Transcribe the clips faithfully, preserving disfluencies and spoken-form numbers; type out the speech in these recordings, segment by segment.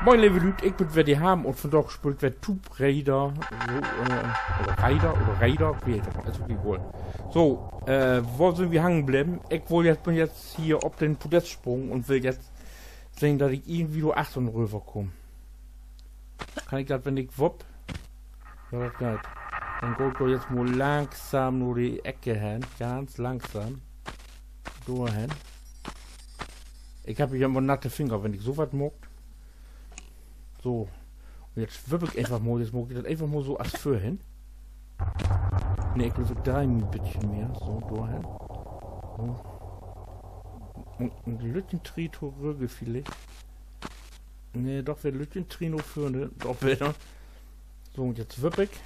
Moin, leve Lüüd, ik bün weer de Harm un vundaag speelt wi Tomb Raider. So, äh, oder Raider, oder Raider, wie heet dat? Is ok egal. So, äh, wo sünd wi hangen bleven? Ik wull jetzt, bün jetzt hier op den Podest sprungen un will jetzt sehn, dat ik irgendwie dor achtern röver kaam. Kann ik dat, wenn ik wupp? Ja, dat geiht. Denn gah ik doch jetzt mal langsam na de Eck hen. Ganz langsam. Dorhen. Ik hebb hier immer natte Finger, wenn ik so wat maak. So. Un jetzt wupp ik eenfach mal, jetzt maak ik dat eenfach mal so as vörhen. Nee, ik glööv, ik dreih mi en bietje mehr. So, dorhen. So. Un en lütten Tritt torügg villicht. Nee, doch, weer lütten Tritt na vörn, doch beter. So, un jetzt wupp ik.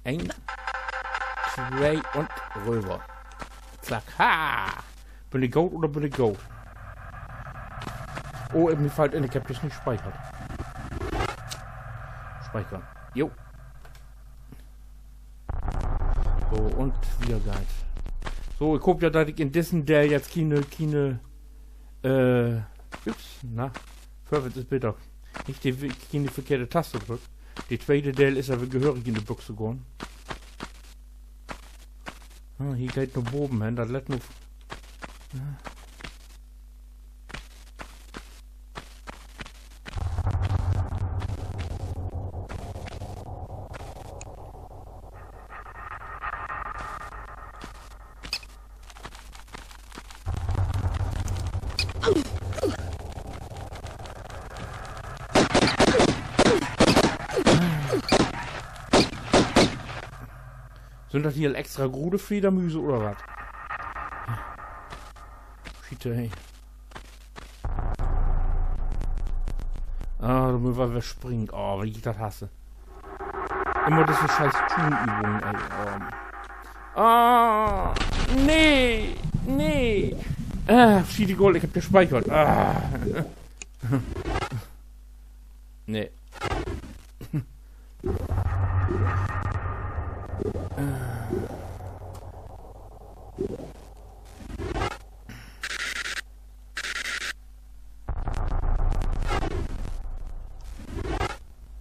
Een, twee un röver. Zack, ha! Bün ik goot oder bün ik goot? Oh, mi fallt in, ik hebb jetzt nich speichert. Speichern. Jo. So, un wieder geiht. So, ik hoop ja, dat ik in dissen Deel jetzt kiene, kiene, äh, ups, na, vörwärts is beter. Nich de, kiene verkehrte Taste drück. De tweede Deel is aver gehörig in de Büx gahn. Ah, hier geiht na boven hen, dat lett nu. Sünd dat hier extra grote Fledermüüs oder wat? Schiet, ey. Ah, dor mööt wi weer springen. Oh, wie ik dat hasse. Immer düsse scheiß Tuunübungen, ey. Ähm. Ah, nee, nee. Ah, schietegal, ik hebb gespeichert. Ah. Nee.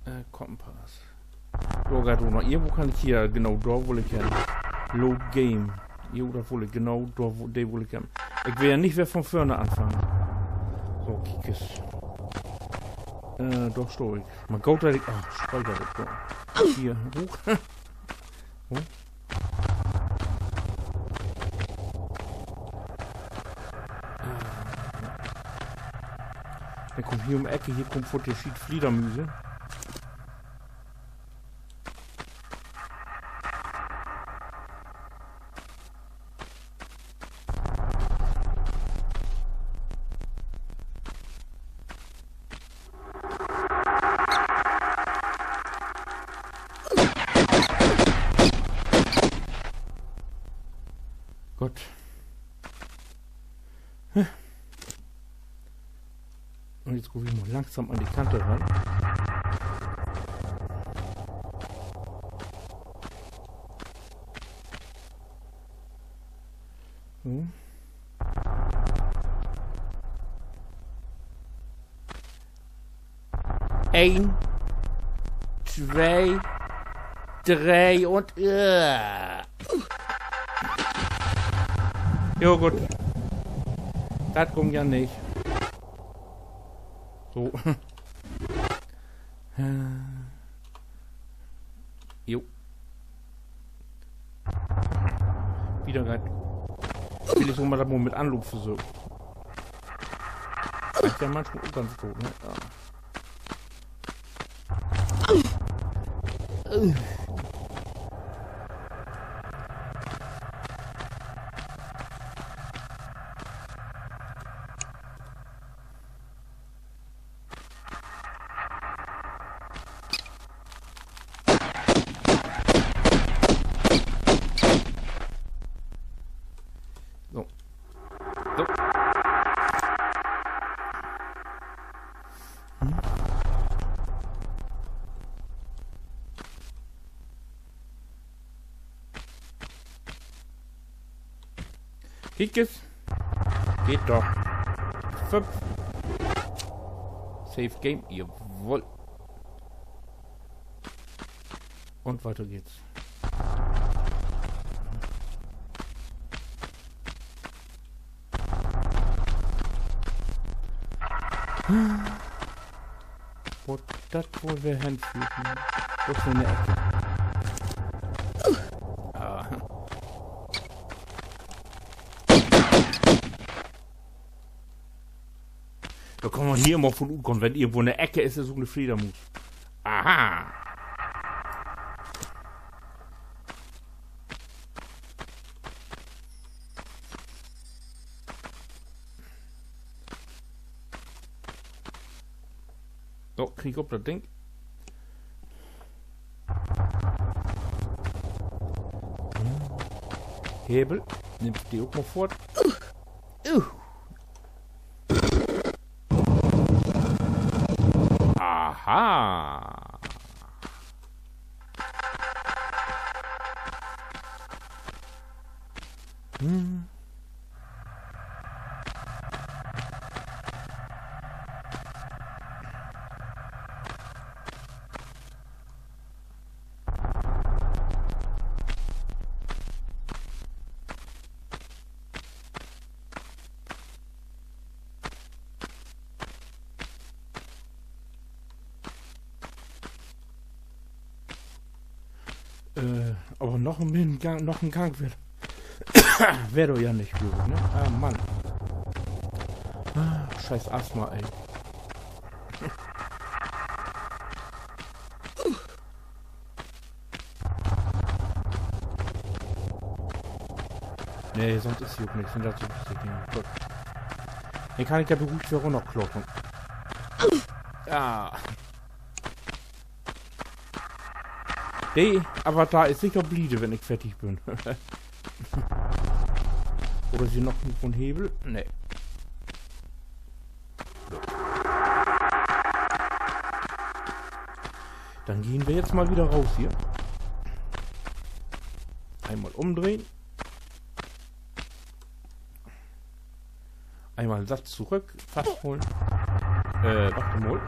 Äh, Kompass. Dor geiht ok noch. Irgendwo kann ik hier, genau, dor wull ik hen. Load Game. Jo, dor wull ik, genau, dor wu-, de wull ik hen. Ik will ja nich weer von vörne anfangen. So, kiek es. Äh, dor stah ik. Man goot, dat ik, ah, speicher ik dor. Hier, hoch. Hoch. Denn kummt hier üm Ecke, hier kummt foorts de Schiet Fledermüüs. Goot. Un nu gaht wi mal langsam an de Kant ran. So. Een, twee, dree un, äh. Jo, goot. Dat kummt ja nich. So. Jo. Wieder geiht. Will ik so mal dat mal mit Anloop versöken. Is ja manchmal ok ganz goot, ne? Ja. So. So. Hm. Kiek es. Geiht doch. Fünf. Save Game, jawoll. Und weiter geht's. Wo dat woll weer henföhrt, ne? Wo is denn de Eck? Ah. Dor kann man hier immer von utgahn, wenn irgendwo 'ne Eck is, is ok 'ne Fledermaus. Aha. So, krieg ik op dat Ding. Hebel. Nimmst de ok mal fort. Uh. Aha. Hm. Äh, aver noch en Gang, noch en Gang weer, weer dor ja nich, glööv ik, ne? Ah, Mann. Ah, scheiß Asthma, ey. Nee, sonst is hier ok nix. Wenn dat so richtig Ding. Goot. Denn kann ik ja beruhigt weer runnerklautern. Ja. De Avatar is seker bliede, wenn ik fertig bün. Oder is hier noch irgendwo en Hebel? Nee. Denn gahn wi jetzt mal wedder raus hier. Eenmal umdrehen. Eenmal en Satz torüch. Fastholen. Äh, wacht mal.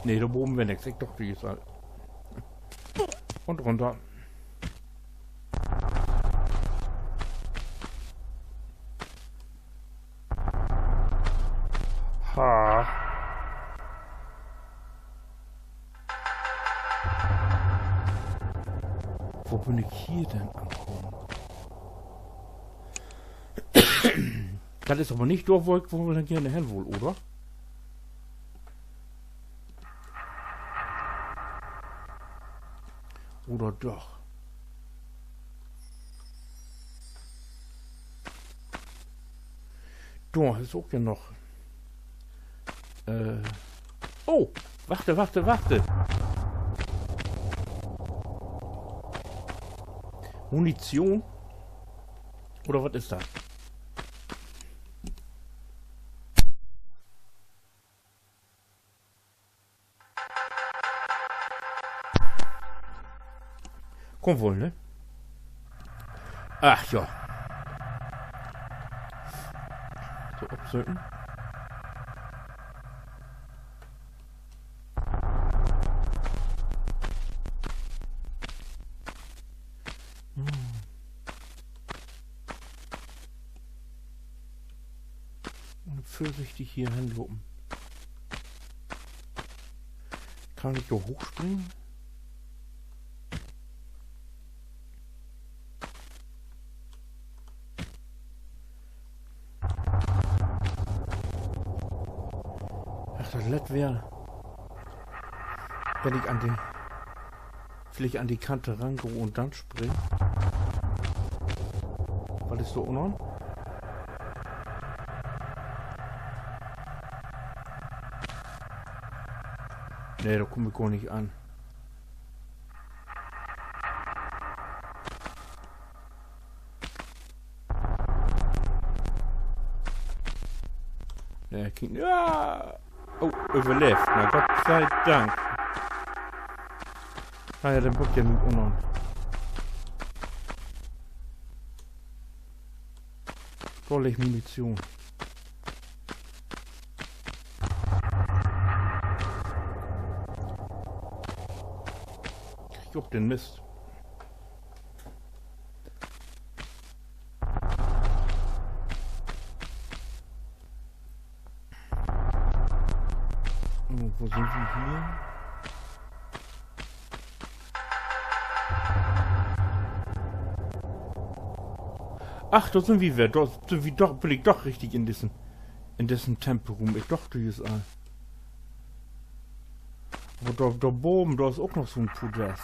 Nee, dor baven weer nix. Ik doch, de is al. Un runner. Ha. Wo bün ik hier denn ankamen? Dat is aver nich dor, wo ik woll geern hen wull, oder? Oder doch? Dor is ok ja noch. Äh. Oh, wachte, wachte, wachte. Munition? Oder wat is dat? Kummt woll, ne? Ach ja. So, opsöken. Hm. Un vörsichtig hier henlopen. Kann ik dor hoochspringen? Ach, dat lett weer. Wenn ik an de, villicht an de Kant rangah un denn spring. Wat is dor unnen? Nee, dor kumm ik gor nich an. Ja, kiek, ja. Oh, överleevt. Na, Gott sei Dank. Na ja, denn bruukt ja nu ok noch. Dor liggt Munition. Ik op den Mist. Oh, wo sünd wi hier? Ach, dor sünd wi weer. Dor sünd wi doch, bün ik doch richtig in dissen, in dissen Tempelruum. Ik doch, de is al. Aver dor, dor baven, dor is ok noch so'n Podest.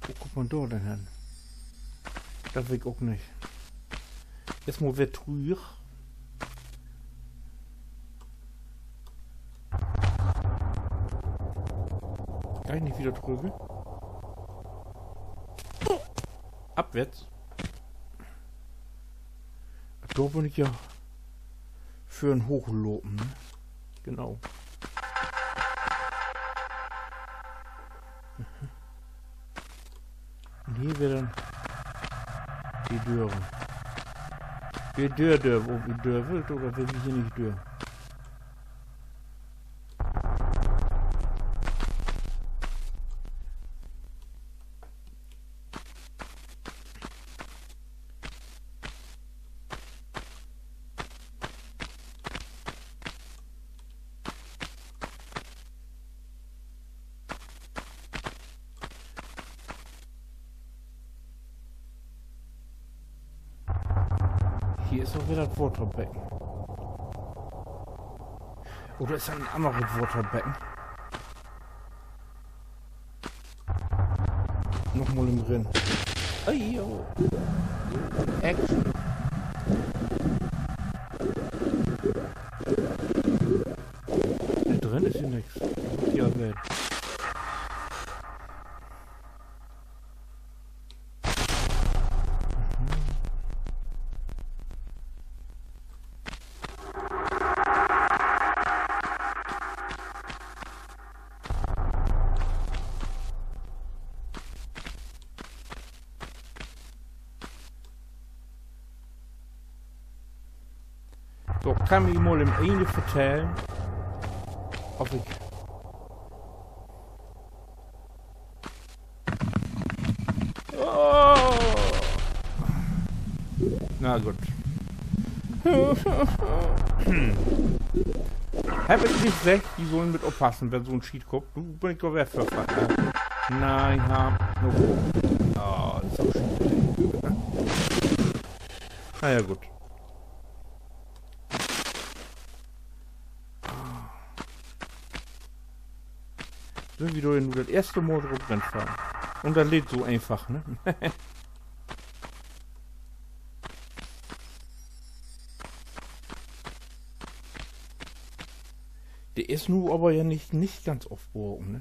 Wo kummt man dor denn hen? Dat weet ik ok nich. Eerstmal weer trüch. Kann ik nich wedder trüch? Afwärts. Dor bün ik ja vörhen hoochlopen, ne? Genau. Un hier weer denn de Dören. De Döör, Döör, wo wi dör wüllt, oder will wi hier nich dör? Hier is ok wedder dat Waterbecken. Oder is dat en anner Waterbecken? Nochmal in rin. Ei, jo. Action. Dor drin is hier nix. Ja, nee. So, kann mi mal en een vertellen, of ik Oh. Na goot. Heff ik nich seggt, de sullen mit oppassen, wenn so'n Schiet kummt? Nu bün ik doch wedder verfahren. Nee, ja. Na goot. Ah, is ok Schiet. Na ja, goot. Sünd wi dor nu dat eerste Mal drop rinfallen. Un dat leet so eenfach, ne? De is nu aver ja nich, nich ganz ofbraken, ne?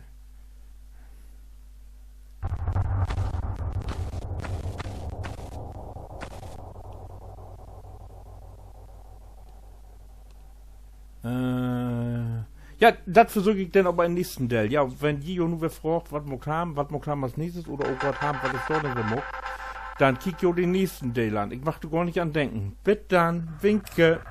Äh, ja, dat versöök ik denn aver in'n nächsten Deel. Ja, wenn ji jo nu weer fraagt, wat maakt wi, wat maakt wi as nächstes oder ok wat wi, wat is dor denn weer maakt, denn kiekt jo den nächsten Deel an. Ik mag dor gor nich an denken. Bit dann, winke.